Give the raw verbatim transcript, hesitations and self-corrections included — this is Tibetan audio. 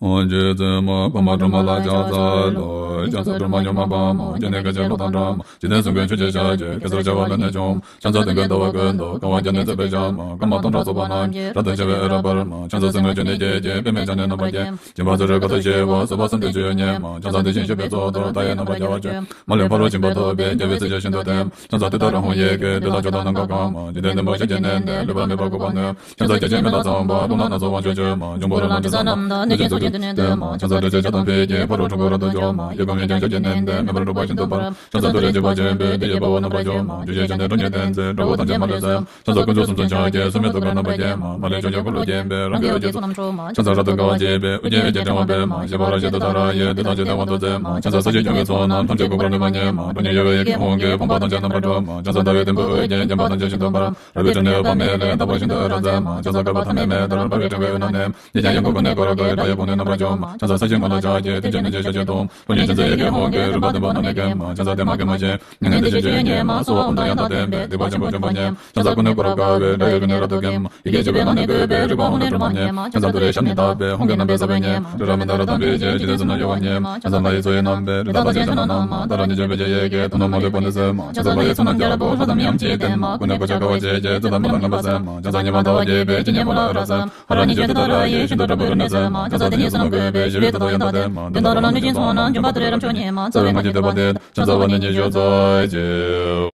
ཨོ་རྗེ་བཙུན་མོ་འཕགས་མ་སྒྲོལ་མ་ལ་ཕྱག་འཚལ་ལོ། ཕྱག་འཚལ་སྒྲོལ་མ་མྱུར་མ་དཔའ་མོ། སྤྱན་ནི་སྐད་ཅིག་གློག་དང་འདྲ་མོ། འཇིག་རྟེན་གསུམ་མགོན་ཆུ་སྐྱེས་ཞལ་གྱི། གེ་སར་བྱེ་བ་ཀུན་ནས་བྱུང་། ཕྱག་འཚལ་དུས་མཐའ་ཀུན་ཏུ། དགའ་བ་བརྒྱ་ནི་བརྩེགས་པའི་ཞལ་མ། སྐར་མ་སྟོང་ཕྲག་ཚོགས་པ་རྣམས་ཀྱིས། རབ་ཏུ་ཕྱེ་བའི་འོད་རབ་འབར་མ། ཕྱག་འཚལ་སེམས་དངོས་ཀྱི་གནས་བརྒྱད་ཀྱི། པདྨས་ཕྱག་ནི་རྣམ་པར་བརྒྱན། སྦྱིན་པ་སུ་རེད་གང་དུ་སྐྱེ་བ། བཟོད་པ་གསུམ་དུ་སྤྱོད་ཡུལ་ཉིད་མ། ཕྱག་འཚལ་དེ་བཞིན་གཤེགས་པའི་གཙུག་ཏོར། མཐའ་ཡས་རྣམ་པར་རྒྱལ་བར་བྱོན། མ་ལུས་ཕ་རོལ་ཕྱིན་པ་ཐོབ་པའི། རྒྱལ་བའི་སྲས་ཀྱིས་ཤིན་ཏུ་བསྟེན། ཕྱག་འཚལ་ཏུཏྟཱ་ར་ཧཱུྃ་ཡི་གེ། ཏུཏྟཱ་ཙྱོ་དྷ་ནཱ་ག་ག་མ། འཇིག་རྟེན་བདུན་པོ་ཞལ་གྱིས་མནན་ཏེ། ལུས་པ་མེད་པ་འགུགས་པར་ནུས། ཕྱག་འཚལ་བརྒྱ་བྱིན་མེ་ལྷ་ཚངས་པ། རླུང་ལྷ་སྣ་ཚོགས་དབང་ཕྱུག་མཆོད་མ། འབྱུང་པོ་རོ་ལངས་དྲི་ཟ་རྣམས་དང་། གནོད་སྦྱིན་ཚོགས་ཀྱིས་དེ་ནས་བསྟོད་མ། ཕྱག་འཚལ་ཏྲཊ་ཅེས་བྱ་དང་ཕཊ་ཀྱིས། ཕ་རོལ་འཁྲུལ་འཁོར་རབ་ཏུ་སྐྱོབ་མ། གཡས་བསྐུམ་གཡོན་བརྐྱང་ཞབས་ཀྱིས་མནན་ཏེ། མེ་འབར་རུ་པ་བཞིན་དུ་འབར། ཕྱག་འཚལ་ཏུ་རེ་གཅིག་པ་ཆེན་པོས། དེ་ཡི་དཔའ་བོ་རྣམ་པར་སྒྱུར་མ། ཕྱག་འཚལ་ཀུན་གྱི་གཏེར་སྟོན་མཁྱེན་བརྩེ། དགྲ་བོ་ཐམས་ཅད་མ་ལུས་གསོད། ཕྱག་འཚལ་དཀོན་མཆོག་གསུམ་མཚོན་ཕྱག་རྒྱའི། སྲུང་མའི་ཐུགས་ཀར་རྣམ་པར་བརྒྱན་མ། མ་ལུས་ཕྱོགས་བཅུའི་འཁོར་ལོས་བརྒྱན་པའི། རང་གི་འོད་ཀྱིས་ཚོགས་རྣམས་འཁྱུད་མ། ཕྱག་འཚལ་རབ་ཏུ་དགའ་བ་བརྗིད་པའི། ཨོ་རྒྱན་འོད་ཀྱི་ཕྲེང་བ་སྤེལ་མ། ཞི་བ་ར་ཞིའི་ཏུཏྟཱ་ར་ཡིས། ཏུཏྟཱ་ཙྱོ་དྷའི་དབང་དུ་མཛད་མ། ཕྱག་འཚལ་ས་གཞི་སྐྱོང་བའི་ཚོགས་རྣམས། ཐམས་ཅད་འགུགས་པར་ནུས་པ་ཉིད་མ། ཁྲོ་གཉེར་གཡོ་བའི་ཡི་གེ་ཧཱུྃ་གིས། ཕོངས་པ་ཐམས་ཅད་རྣམ་པར་སྒྲོལ་མ། ཕྱག་འཚལ་ཟླ་བའི་དུམ་བུས་འོད་ཀྱིས། བརྒྱན་པ་ཐམས་ཅད་ཞིང་དུ་འབར། རབ་ཏུ་ཕྲིན་ལས་པདྨའི་ལྷས། བདག་པོ་ཤིན་ཏུ་རབ་མཛད་མ། ཕྱག་འཚལ་བསྐལ་པ་ཐ་མལ་མེད་ལྟར། འབར་བའི་ཕྲེང་བའི་འོད་རྣམས་ནི། ཉིད་ཀྱང་ཡོངས་བསྐོར་ཀུན་ནས་བསྐོར་རབ་དགའ་བའི། དཔའ་ཡི་དཔུང་ནི་རྣམ་པར་སྒྱུར་མ། ཕྱག་འཚལ་ས་གཞིའི་ངོས་ལ་ཕྱག་རྒྱའི། མཐིལ་གྱིས་བསྣུན་ཅིང་ཞབས་ཀྱིས་བརྡུང་། ཕོ་ཉའི་མཐུ་རྩལ་ཡི་གེ་ཧཱུྃ་གིས། རིམ་པ་བདུན་པོ་རྣམས་ནི་འགེམས་མ། ཕྱག་འཚལ་བདེ་མ་ཀུན་མ་ཆེ། མྱ་ངན་འདས་ཞི་སྤྱོད་ཡུལ་ཉིད་མ། གསོལ་བ་དབང་དུ་ཡང་དག་ལྡན་པའི། སྡིག་པ་ཆེན་པོ་འཇོམས་པ་ཉིད་མ། ཕྱག་འཚལ་ཀུན་ནས་བསྐོར་རབ་དགའ་བའི། དགྲ་ཡི་དཔུང་ནི་རབ་ཏུ་འགེམས་མ། ཡི་གེ་བཅུ་པའི་ངག་ནི་བཀོད་པའི། རིག་པ་ཧཱུྃ་ནི་སྒྲོལ་མ་ཉིད་མ། ཕྱག་འཚལ་ཏུ་རེའི་ཞབས་ནི་བརྡབས་པའི། ཧཱུྃ་གི་རྣམ་པའི་ས་བོན་ཉིད་མ། ཏྲི་ར་མི་ད་ར་དམ་པའི་རྗེ། འཇིག་རྟེན་གསུམ་ན་གཡོ་བ་ཉིད་མ། ཕྱག་འཚལ་ལྷ་ཡི་མཚོ་ཡི་རྣམ་པའི། རི་དྭགས་ལྷ་ཆེན་ཕྱག་ན་བསྣམས་མ། ཏཱ་ར་གཉིས་བརྗོད་པའི་ཡི་གེས། ཐུབ་རྣམས་མ་ལུས་པོ་ནི་གསོད་མ། ཕྱག་འཚལ་ལྷ་ཡི་ཚོགས་རྣམས་རྒྱ་ར་བོ། ལྷ་དང་མིའམ་ཅི་ཡིས་བསྟེན་མ། ཀུན་ནས་གོ་ཆ་དགའ་བ་བརྗིད་ཀྱིས། ཙིཏྟ་མ་ལ་བསྔགས་པ་ཟེར་མ། ཕྱག་འཚལ་ཉི་མ་ཟླ་བ་རྒྱས་པའི། སྤྱན་གཉིས་པོ་ལ་རབ་གསལ་མ། ཧ་ར་གཉིས་བརྗོད་ཏུཏྟཱ་ར་ཡིས། ཤིན་ཏུ་དྲག་པོའི་རོ་ནི་གསོད་མ། ཕྱག་འཚལ་དེ་ཉིད་བསོད་ནམས་བཀོད་པའི། ཞི་བའི་ཏུཏྟཱ་ཡང་དག་ལྡན་མ། དོན་དང་རོ་ལངས་གནོད་སྦྱིན་ཚོགས་རྣམས། འཇོམས་པ་ཏུ་རེ་རབ་མཆོག་ཉིད་མ། རྩ་བའི་སྔགས་ཀྱི་བསྟོད་པ་འདི། ཕྱག་འཚལ་བ་ནི་ཉི་ཤུ་རྩ་གཅིག